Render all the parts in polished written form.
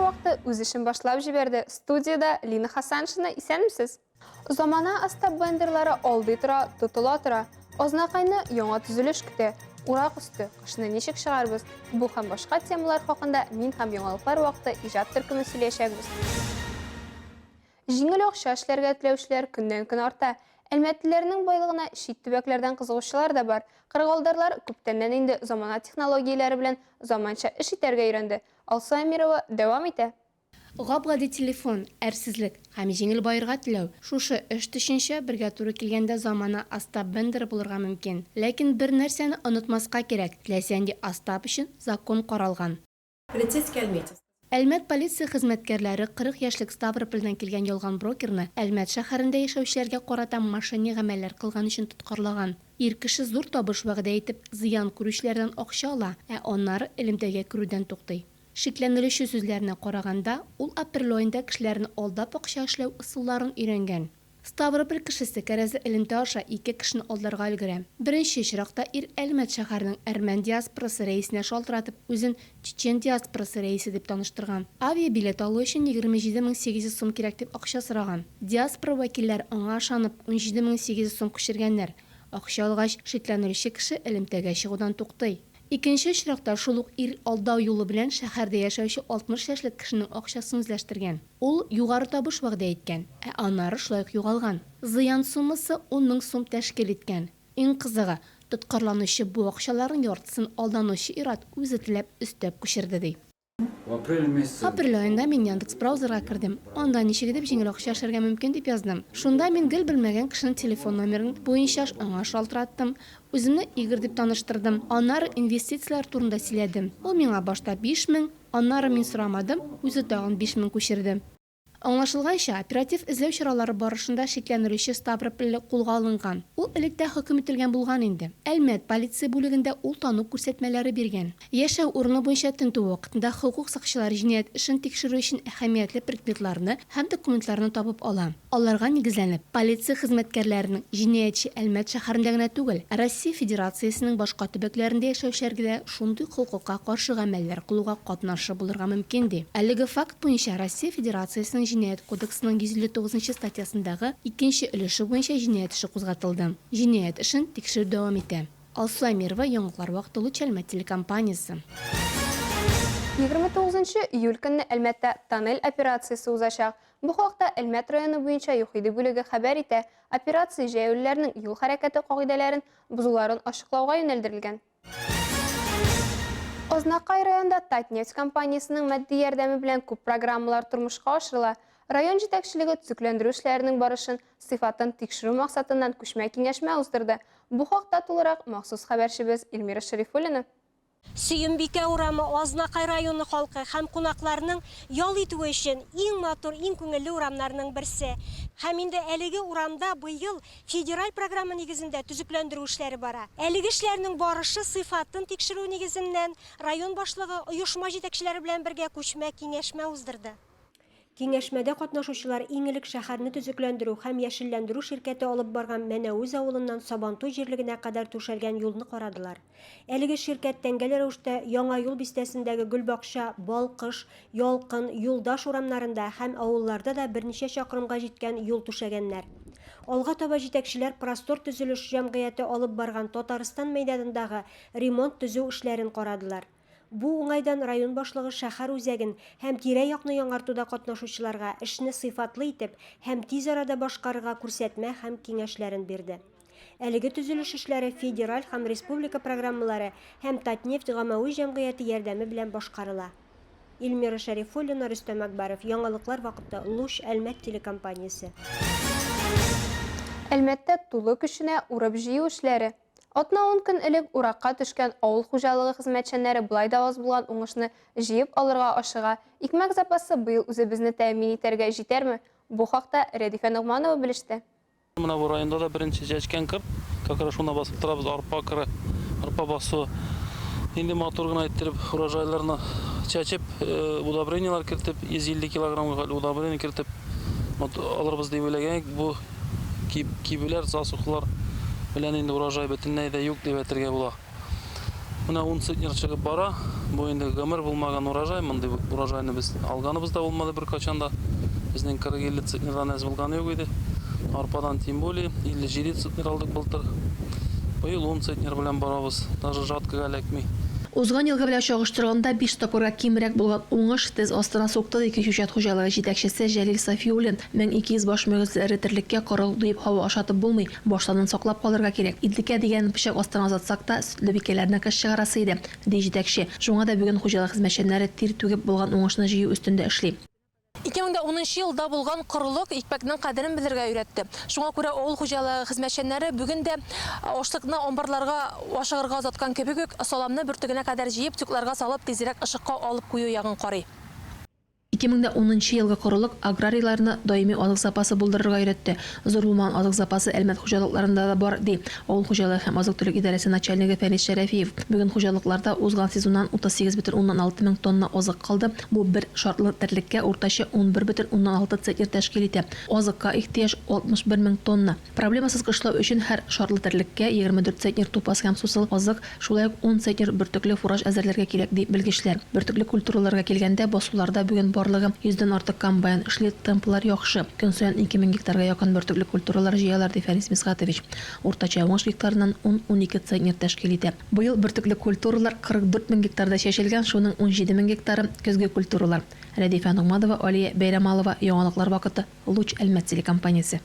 вакыты үз эшен башлап җибәрде. Студиядә Лина Хасаншина, исәнмесез? Замана Остап Бендерлары алдый тора, тотыла тора. Азнакайны яңа төзелеш көтә. Урак өсте, кышны ничек чыгарбыз? Бу һәм башка темалар хакында мин һәм Яңалыклар вакыты иҗат төркеме сөйләячәкбез. Җиңел акча эшләргә теләүчеләр көннән-көн арта. Әлмәтлеләрнең байлыгына чит төбәкләрдән кызыгучылар да бар. Кырыгалдарлар күптәннән инде замана технологияләре белән заманча эш итәргә өйрәнде. Алсу Әмирова дәвам итә. Гап-гади телефон, әрсезлек һәм җиңел баерга теләү, шушы өч төшенчә бергә туры килгәндә замана Остап Бендеры булырга мөмкин. Ләкин бер нәрсәне онытмаска кирәк, теләсә нинди Остап өчен закон каралган. Полицейский Альметьевск. Әлмәт полиция хезмәткәрләре 40 яшьлек Ставропольдән килгән ялган брокерны Әлмәт шәһәрендә яшәүчеләргә карата мошенник гамәлләр кылган өчен тоткарлаган. Ир кеше зур табыш вәгъдә итеп, зыян күрүчеләрдән акча ала, ә аннары элемтәгә керүдән туктый. Шикләнелүче сүзләренә караганда, ул апрель аенда кешеләрне алдап акча эшләү ысулларын өйрәнгән. Ставрополь кешесе кәрәзле элемтә аша ике кешене алдарга өлгерә. Беренче очракта ир Әлмәт шәһәренең әрмән диаспорасы рәисенә шалтыратып, үзен чечен диаспорасы рәисе дип таныштырган. Авиабилет алу өчен 27 800 сум кирәк дип акча сораган. Диаспора вәкилләре аңа ышанып, 17 800 сум күчергәннәр. Акча алгач, шикләнелүче кеше элемтәгә чыгудан туктый. Икенче очракта шул ук ир алдау юлы белән шәһәрдә яшәүче 60 яшьлек кешенең акчасын үзләштергән. Ул югары табыш вәгъдә иткән, ә аннары шулай ук югалган. Зыян суммасы 10 мең сум тәшкил иткән. Иң кызыгы, тоткарланучы бу акчаларның яртысын алданучы ир-ат үзе теләп өстәп күчерде, ди. Апрель аенда мин Яндекс браузерга кердем. Анда ничек итеп җиңел акча эшләргә мөмкин дип яздым. Шунда мин гел белмәгән кешенең телефон номерын буенча аңа шалтыраттым. Үземне Игорь дип таныштырдым. Аннары инвестицияләр турында сөйләдем. Ул миңа башта 5000, аннары мин сорамадым, үзе тагын 5000 күчерде. Аңлашылганча, оператив эзләү чаралары барышында шикләнелүче ставропольле кулга алынган. Ул элек тә хөкем ителгән булган инде. Әлмәт полиция бүлегендә ул тану күрсәтмәләре биргән. Яшәү урыны буенча тентү вакытында хокук сакчылары җинаять эшен тикшерү өчен әһәмиятле предметларны һәм документларны табып ала. Аларга нигезләнеп, полиция хезмәткәрләренең җинаятьче Әлмәт шәһәрендә генә түгел, Россия Федерациясенең башка төбәкләрендә яшәүчеләргә дә шундый ук хокукка каршы гамәлләр кылуга катнашы булырга мөмкин, ди. Әлеге факт буенча Россия Федерациясенең Җинаять кодексының 159 нчы статьясындагы икенче өлеше буенча җинаять эше кузгатылды. Җинаять эшен тикшерү дәвам итә. Алсу Әмирова, Яңалыклар вакыты, Луч Әлмәт телекомпаниясе. 29 нчы июль көнне Әлмәттә Тоннель операциясе узачак. Бу хакта Әлмәт районы буенча ЮХИДИ бүлеге хәбәр итә. Операция җәяүлеләрнең юл хәрәкәте кагыйдәләрен бозуларын ачыклауга юнәлдерелгән. Азнакай районында Татнефть компаниясенең матди ярдәме белән күп программалар тормышка ашырыла. Район җитәкчелеге төзекләндерү эшләренең барышын, сыйфатын тикшерү максатыннан күчмә киңәшмә уздырды. Бу хакта тулырак махсус хәбәрчебез Эльмира Шәрифуллина. Сөембикә урамы Азнакай районы халкы һәм кунакларның ял итүе өчен иң матур, иң күңелле урамнарның берсе. Һәм инде әлеге урамда быел федераль программа нигезендә төзекләндерү эшләре бара. Әлеге эшләрнең барышы, сыйфатын тикшерү нигезеннән район башлыгы оешма җитәкчеләре белән бергә күчмә киңәшмә уздырды. Киңәшмәдә катнашучылар иң элек шәһәрне төзекләндерү һәм яшелләндерү ширкәте алып барган Мәнәвез авылыннан Сабантуй җирлегенә кадәр түшәлгән юлны карадылар. Әлеге ширкәт тәңгәл рәвештә Яңа юл бистәсендәге Гөлбакча, Балкыш, Ялкын, Юлдаш урамнарында һәм авылларда да берничә чакрымга җиткән юл түшәгәннәр. Алга таба җитәкчеләр Простор төзелеш җәмгыяте алып барган Татарстан мәйданындагы ремонт-төзү эшләрен карадылар. Бу уңайдан район башлыгы шәһәр үзәген һәм тирә-якны яңартуда катнашучыларга эшне сыйфатлы итеп һәм тиз арада башкарырга күрсәтмә һәм киңәшләрен бирде. Әлеге төзелеш эшләре федераль һәм республика программалары һәм Татнефть гамәви җәмгыяте ярдәме белән башкарыла. Эльмира Шәрифуллина, Рөстәм Әкбәров, Яңалыклар вакыты, Луч, Әлмәт телекомпаниясе. Әлмәттә тулы көченә урып-җыю эшләре. Атна-ун көн элек уракка төшкән авыл хуҗалыгы хезмәтчәннәре болай да аз булган уңышны җыеп алырга ашыга. Икмәк запасы быел үзебезне тәэмин итәргә җитәрме? Бу хакта Рәдифә Ногманова белеште. Менә бу районда да беренче чәчкән кыр, как раз шунда басып торабыз, арпа кыры, арпа басуы. Нинди матур гына иттереп урожайларны чәчеп, удобрениеләр кертеп, 150 килограммга хәтле удобрение кертеп алырбыз дип уйлаган идек. Бу Кибүләр, засухлар белән инде урожай бөтенләй дә юк дип әйтергә була. Менә 10 центнер чыгып бара. Бу инде гомер булмаган урожай, мондый урожайны без алганыбыз да булмады беркайчан да. Безнең 40-50 центнердан әз булганы юк иде. Арпадан тем более 57 центнер алдык былтыр. Быел 10 центнер белән барабыз, даже жаткага эләкми. Узган елгы белән чагыштырганда биш тапкырга кимрәк булган уңыш тез астына сукты, ди Кечүчат хуҗалыгы җитәкчесе Җәлил Сафиуллин. 1200 баш мөгезле эре терлеккә корылык диеп һава ашатып булмый, башланын саклап калырга кирәк. Итлеккә дигәнен пычак астына озатсак та, сөтле бикәләрне кыш чыгарасы иде, ди җитәкче. Шуңа да бүген хуҗалык хезмәтчәннәре тир түгеп булган уңышны җыю өстендә эшли. 2010 нчы елда булган корылык икмәкнең кадерен белергә өйрәтте. Шуңа күрә авыл хуҗалыгы хезмәтчәннәре бүген дә ашлыкны амбарларга ашыгырга озаткан кебек үк, саламны бөртегенә кадәр җыеп, тюкларга салып, тизрәк ышыкка алып кую ягын карый. 2010 нчы елгы корылык аграрийларны даими азык запасы булдырырга өйрәтте. Зур булмаган азык запасы Әлмәт хуҗалыкларында да бар, ди авыл хуҗалыгы һәм азык-төлек идарәсе начальнигы Фәнис Шәрәфиев. Бүген хуҗалыкларда узган сезоннан 38,6 мең тонна азык калды. Бу бер шартлы терлеккә уртача 11,6 центнер тәшкил итә. Азыкка ихтыяҗ, 61 мең тонна. Проблемасыз кышлау өчен һәр шартлы терлеккә 24 центнер тупас һәм сусыл азык, шулай ук ун центнер бөртекле фураж әзерләргә кирәк, ди белгечләр. Бөртекле культураларга килгәндә, басуларда бүген барлыгы йөздән артык комбайн эшли, темплар яхшы. Көн саен 2000 гектарга якын бөртекле культуралар җыялар, ди Фәнис Мисгатович. Уртача уңыш гектарыннан ун-унике центнер тәшкил итә. Быел бөртекле культуралар 44 мең гектарда чәчелгән, шуның 17 мең гектары, көзге культуралар. Рәдифә Ногманова, Алия Бәйрәмалова, Яңалыклар вакыты, Луч Әлмәт телекомпаниясе.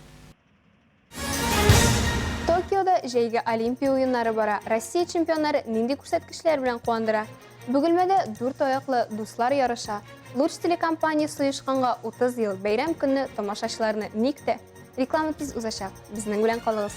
Токиода җәйге Олимпия уеннары бара. Россия чемпионнары нинди күрсәткечләр белән куандыра? Бөгелмәдә дүрт аяклы дуслар ярыша. Луч телекомпаниясе оешканга 30 ел. Бәйрәм көнне тамашачыларны ни көтә? Реклама тиз узачак. Безнең белән калыгыз.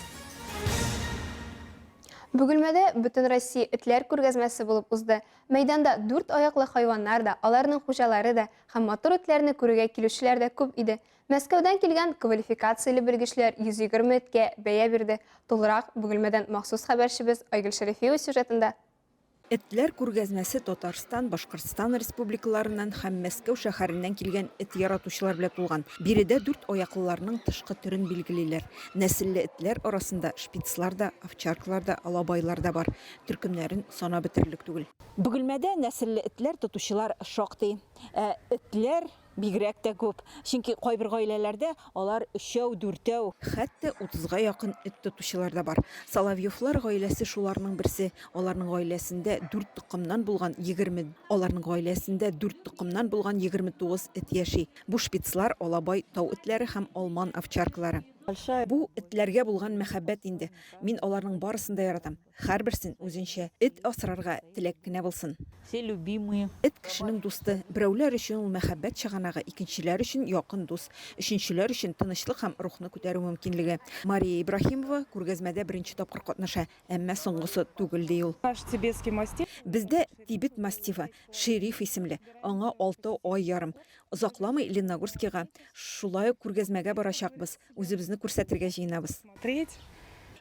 Бөгелмәдә Бөтенроссия этләр күргәзмәсе булып узды. Мәйданда дүрт аяклы хайваннар да, аларның хуҗалары да һәм матур этләрне күрергә килүчеләр дә күп иде. Мәскәүдән килгән квалификацияле белгечләр 120 эткә бәя бирде. Тулырак Бөгелмәдән махсус хәбәрчебез Айгөл Шәрифиева сюжетында. Этләр күргәзмәсе Татарстан, Башкортстан республикаларыннан һәм Мәскәү шәһәреннән килгән эт яратучылар белән тулган. Биредә дүрт аяклыларның тышкы төрен билгелиләр. Нәселле этләр арасында шпицлар да, овчаркалар да, алабайлар да бар. Төркемнәрен санап бетерерлек түгел. Бөгелмәдә нәселле этләр тотучылар шактый. Ә этләр Бигрәк тә күп. Чөнки кайбер гаиләләрдә алар өчәү, дүртәү. Хәтта утызга якын эт тотучылар да бар. Соловьевлар гаиләсе шуларның берсе. Аларның гаиләсендә дүрт токымнан булган 20 Аларның гаиләсендә дүрт токымнан булган 29 эт яши. Бу шпицлар, алабай, тау этләре һәм алман овчаркалары. Бу, этләргә булган мәхәббәт инде. Мин аларның барысын да яратам. Һәрберсен үзенчә. Эт асрарга теләк кенә булсын. Все любимые. Эт кешенең дусты. Берәүләр өчен ул мәхәббәт чыганагы, икенчеләр өчен якын дус, өченчеләр өчен тынычлык һәм рухны күтәрү мөмкинлеге. Мария Ибраһимова күргәзмәдә беренче тапкыр катнаша, әмма соңгысы түгел, ди ул. Наш тибетский мастиф. Бездә Тибет мастифы, Шериф исемле, аңа алты ай ярым. Озакламый Лениногорскига шулай ук күргәзмәгә барачакбыз, үзебезне күрсәтергә җыенабыз. Смотреть.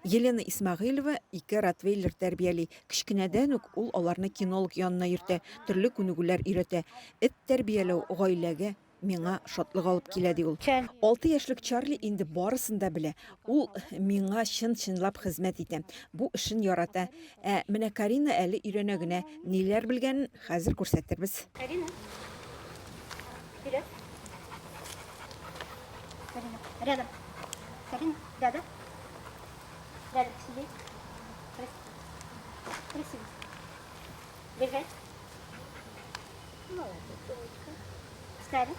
Елена Исмәгыйлева ике ротвейлер тәрбияли. Кечкенәдән үк ул аларны кинолог янына йөртә, төрле күнегүләр өйрәтә. Эт тәрбияләү гаиләгә, миңа шатлык алып килә, ди ул. Алты яшьлек Чарли инде барысын да белә. Ул миңа чын-чынлап хезмәт итә. Бу эшен ярата. Ә менә Карина әле өйрәнә генә. Ниләр белгәнен хәзер күрсәтербез. Карина, вперед. Карина, рядом. Карина, рядом. Рядом сиди. Красиво. Лежать. Молодец, умничка. Встали.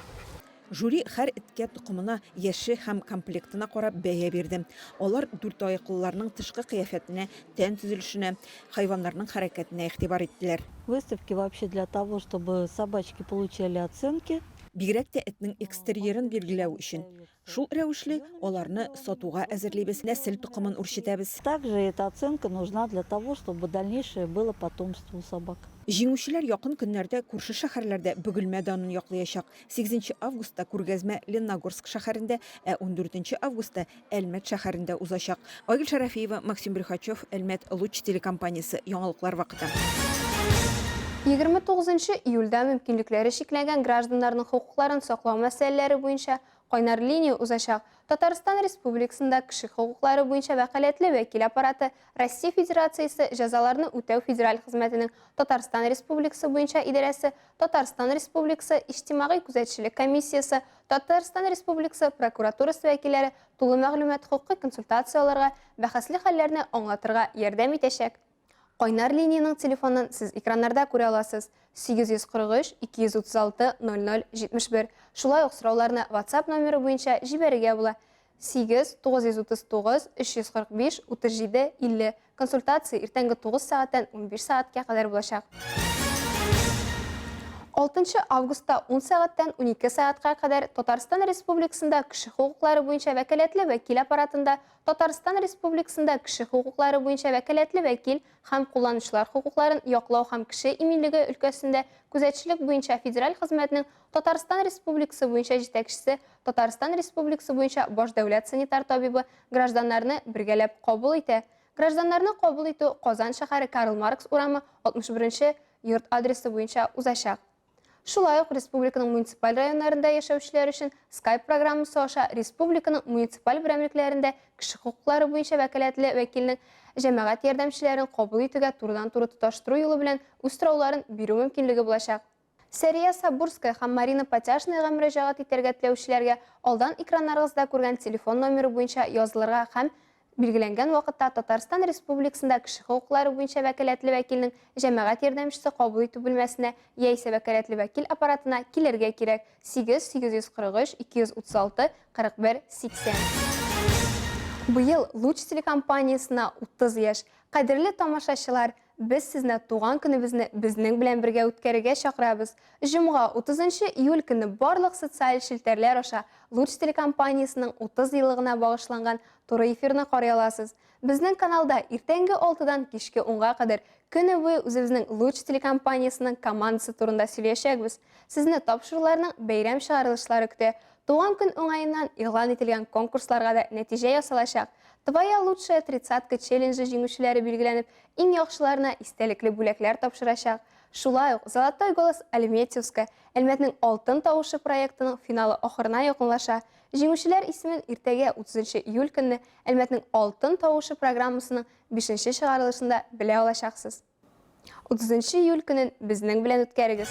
Жюри һәр эткә токымына, яше һәм комплектына карап бәя бирде. Алар дүртаяклыларның тышкы кыяфәтенә, тән төзелешенә, хайваннарның хәрәкәтенә игътибар иттеләр. Выставки вообще для того, чтобы собачки получали оценки. Бигрәк тә этнең экстерьерын билгеләү өчен. Шул рәвешле, аларны сатуга әзерлибез, нәсел токымын үрчетәбез. Также эта оценка нужна для того, чтобы дальнейшее было потомство у собак. Җиңүчеләр якын көннәрдә күрше шәһәрләрдә Бөгелмә данын яклыячак. Сигезенче августта күргәзмә Ленногорск шәһәрендә, ә ундүртенче августта Әлмәт шәһәрендә узачак. Айгөл Шәрәфиева, Максим Брюхачев, Әлмәт, Луч телекомпаниясе, Яңалыклар вакыты. 29 июльдә мөмкинлекләре чикләнгән гражданнарның хокукларын саклау мәсьәләләре буенча кайнар линия узачак. Татарстан Республикасында кеше хокуклары буенча вәкаләтле вәкил аппараты Россия Федерациясе Җәзаларны үтәү федераль хезмәтенең Татарстан Республикасы буенча идарәсе, Татарстан Республикасы Иҗтимагый күзәтчелек комиссиясе, Татарстан Республикасы прокуратурасы вәкилләре тулы мәгълүмат хокукый консультация алырга, бәхәсле хәлләрне аңлатырга ярдәм итәчәк. Кайнар линиянең телефонын сез экраннарда күрә аласыз, 843 236 00 71. Шулай ук сорауларны WhatsApp номеры буенча җибәрергә була, 8 939 345 37 50. Консультация иртәнге 9 сәгатьтән 15 сәгатькә кадәр булачак. 6 августта 10 сәгатьтән 12 сәгатькә кадәр Татарстан Республикасында кеше хокуклары буенча вәкаләтле вәкил аппаратында Татарстан Республикасында кеше хокуклары буенча вәкаләтле вәкил һәм кулланучылар хокукларын яклау һәм кеше иминлеге өлкәсендә күзәтчелек буенча федераль хезмәтнең Татарстан Республикасы буенча җитәкчесе, Татарстан Республикасы буенча баш дәүләт санитар табибы гражданнарны бергәләп кабул итә. Гражданнарны кабул итү Казан шәһәре Карл Маркс урамы 61 нче йорт адресы буенча узачак. Шулай ук республиканың муниципаль районнарында яшәүчеләр өчен Skype программасы аша республиканың муниципаль берәмлекләрендә кеше хокуклары буенча вәкаләтле вәкилнең җәмәгать ярдәмчеләрен кабул итүгә турыдан-туры тоташтыру юлы белән үз сорауларын бирү мөмкинлеге булачак. Сәрия Сабурская һәм Марина Потяшнаяга мөрәҗәгать итәргә теләүчеләргә алдан экраннарыгызда күргән телефон номеры буенча язылырга һәм Билгеләнгән вакытта Татарстан Республикасында кеше хокуклары буенча вәкаләтле вәкилнең җәмәгать ярдәмчесе кабул итү бүлмәсенә яисә вәкаләтле вәкил аппаратына килергә кирәк, 8 843 236 41 80. Быел Луч телекомпаниясенә 30 яшь. Кадерле тамашачылар, без сезне туган көнебезне безнең белән бергә үткәрергә чакырабыз. Җомга, 30 нчы июль көнне барлык социаль челтәрләр аша Луч телекомпаниясенең 30 еллыгына багышланган туры эфирны карый аласыз. Безнең каналда иртәнге алтыдан кичке унга кадәр көне буе үзебезнең Луч телекомпаниясенең командасы турында сөйләячәкбез. Сезне тапшыруларның бәйрәм чыгарылышлары көтә. Туган көн уңаеннан игълан ителгән конкурсларга да нәтиҗә ясалачак. Твоя лучшая тридцатка челленджы җиңүчеләре билгеләнеп, иң яхшыларына истәлекле бүләкләр тапшырачак. Шулай ук Золотой голос Альметьевска, Әлмәтнең алтын тавышы проектының финалы ахырына якынлаша. Җиңүчеләр исемен иртәгә, 30 нчы июль көнне Әлмәтнең алтын тавышы программасының бишенче чыгарылышында белә алачаксыз. 30 нчы июль көнен безнең белән үткәрегез!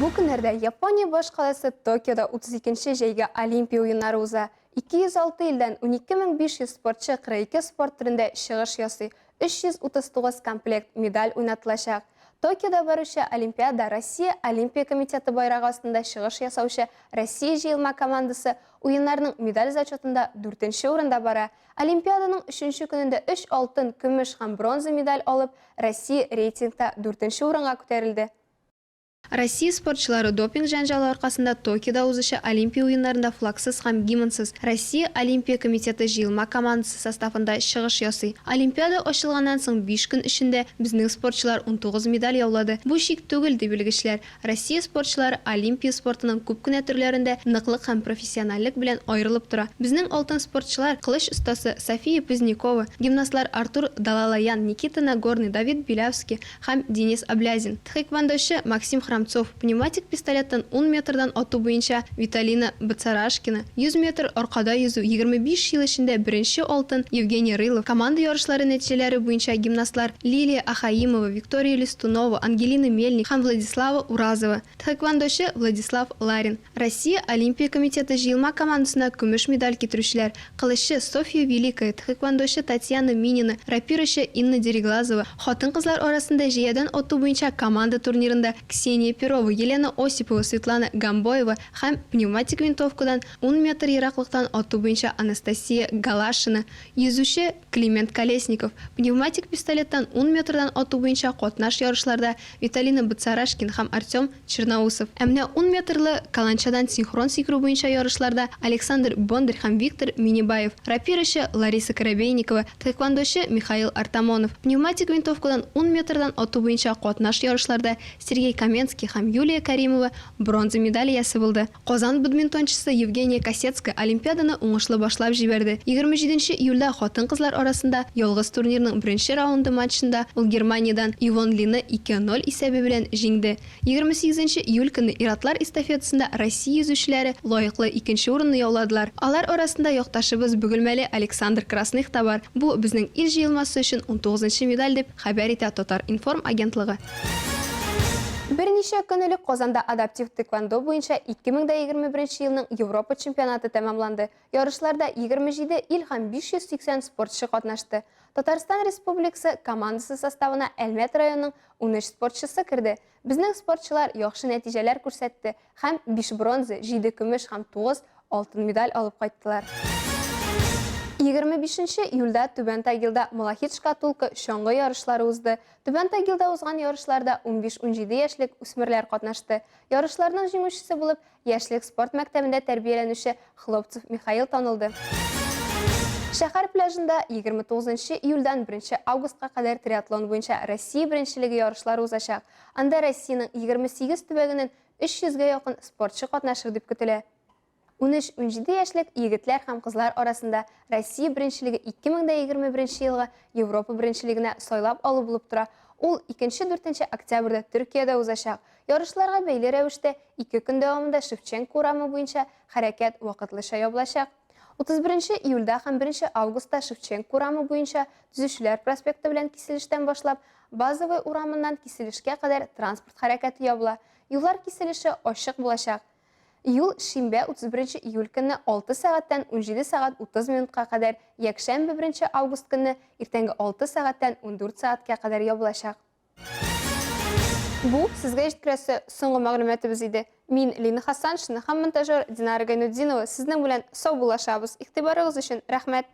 Бу көннәрдә Япония башкаласы Токиода 32 нче җәйге Олимпия уеннары уза. 206 илдән 12500 спортчы 42 спорт төрендә чыгыш ясый, 339 комплект медаль уйнатылачак. Токиода баручы Олимпиада Россия Олимпия комитеты байрагы астында чыгыш ясаучы Россия җыелма командасы уеннарның медаль зачетында дүртенче урында бара. Олимпиаданың өченче көнендә өч алтын, көмеш һәм бронза медаль алып, Россия рейтингта дүртенче урынга күтәрелде. Россия спортчылары допинг җәнҗалы аркасында Токиода узучы Олимпия уеннарында флагсыз һәм гимнсыз Россия Олимпия комитеты җыелма командасы составында чыгыш ясый. Олимпиада ачылганнан соң биш көн эчендә безнең спортчылар 19 медаль яулады. Бу чик түгел, ди белгечләр. Россия спортчылары Олимпия спортының күп кенә төрләрендә ныклык һәм профессиональлек белән аерылып тора. Безнең алтын спортчылар, кылыч остасы София Позднякова, гимнастлар Артур Далалаян, Никита Нагорный, Давид Белявский, һәм Денис Аблязин, тхэквондочы Максим Храмцов, пневматик пистолеттан ун метрдан ату буенча Виталина Бацарашкина, 100 метр аркада йөзү, 25 ел эчендә беренче алтын Евгений Рылов, команда ярышлары нәтиҗәләре буенча гимнастлар Лилия Ахаимова, Виктория Листунова, Ангелина Мельник һәм Владислава Уразова, тхэквондочы Владислав Ларин. Россия Олимпия комитеты җыелма командасына көмеш медаль китерүчеләр, кылыччы Софья Великая, тхэквондочы Татьяна Минина, рапирачы Инна Дериглазова, хатын-кызлар арасында җәядән ату буенча команда турнирында Ксения Перова, Елена Осипова, Светлана Гамбоева һәм пневматик винтовкадан ун метр ераклыктан ату буенча Анастасия Галашина, йөзүче Климент Колесников, пневматик пистолеттан ун метрдан ату буенча катнаш ярышларда Виталина Бацарашкин һәм Артем Черноусов. Ә менә ун метрлы каланчадан синхрон сикерү буенча ярышларда Александр Бондарь һәм Виктор Минибаев, рапирачы Лариса Коробейникова, тхэквондочы Михаил Артамонов, пневматик винтовкадан ун метрдан ату буенча катнаш ярышларда Сергей Каменский, Белецкий һәм Юлия Кәримова бронза медаль иясе булды. Казан бадминтончысы Евгения Косецкая Олимпиаданы уңышлы башлап җибәрде. 27 нче июльдә хатын-кызлар арасында ялгыз турнирның беренче раунды матчында ул Германиядән Ивон Лины 2, 0 исәбе белән җиңде. 28 нче июль көнне ир-атлар эстафетасында Россия йөзүчеләре лаеклы икенче урынны яуладылар. Алар арасында якташыбыз бөгелмәле Александр Красных та бар. Бу, безнең ил җыелмасы өчен унтугызынчы медаль, дип хәбәр итә Татар-информ агентлыгы. Берничә көн элек Казанда адаптив тэквондо буенча 2021 елның Европа чемпионаты тәмамланды. Ярышларда 27 ил һәм 580 спортчы катнашты. Татарстан Республикасы командасы составына Әлмәт районының 13 спортчысы керде. Безнең спортчылар яхшы нәтиҗәләр күрсәтте һәм 5 бронза, 7 көмеш һәм 9 алтын медаль алып кайттылар. 25 нче июльдә Түбән Тагилда Малахит шкатулка чаңгы ярышлары узды. Түбән Тагилда узган ярышларда 15-17 яшьлек үсмерләр катнашты. Ярышларның җиңүчесе булып Яшьлек спорт мәктәбендә тәрбияләнүче Хлопцев Михаил танылды. Шәһәр пляжында 29 нчы июльдән 1 нче августка кадәр триатлон буенча Россия беренчелеге ярышлары узачак. Анда Россиянең 28 төбәгеннән 300 гә якын спортчы катнашыр дип көтелә. 13-17 яшьлек егетләр һәм кызлар арасында Россия беренчелеге 2021 елгы Европа беренчелегенә сайлап алу булып тора. Ул 2-4 октябрьдә Төркиядә узачак. Ярышларга бәйле рәвештә, ике көн дәвамында Шевченко урамы буенча хәрәкәт вакытлыча ябылачак. 31 нче июльдә һәм 1 нче августта Шевченко урамы буенча Төзүчеләр проспекты белән киселештән башлап, Базовый урамыннан киселешкә кадәр транспорт хәрәкәте ябыла. Юллар киселеше ачык булачак. Юл шимбә 31 нче июль көнне 6 сәгатьтән 17 сәгать 30 минутка кадәр, якшәмбе 1 нче август көнне иртәнге 6 сәгатьтән 14 сәгатькә кадәр ябылачак. Бу сезгә җиткерәсе соңгы мәгълүматыбыз иде. Мин Лина Хасаншина һәм монтажер Динара Гайнутдинова сезнең белән саубуллашабыз. Игътибарыгыз өчен рәхмәт.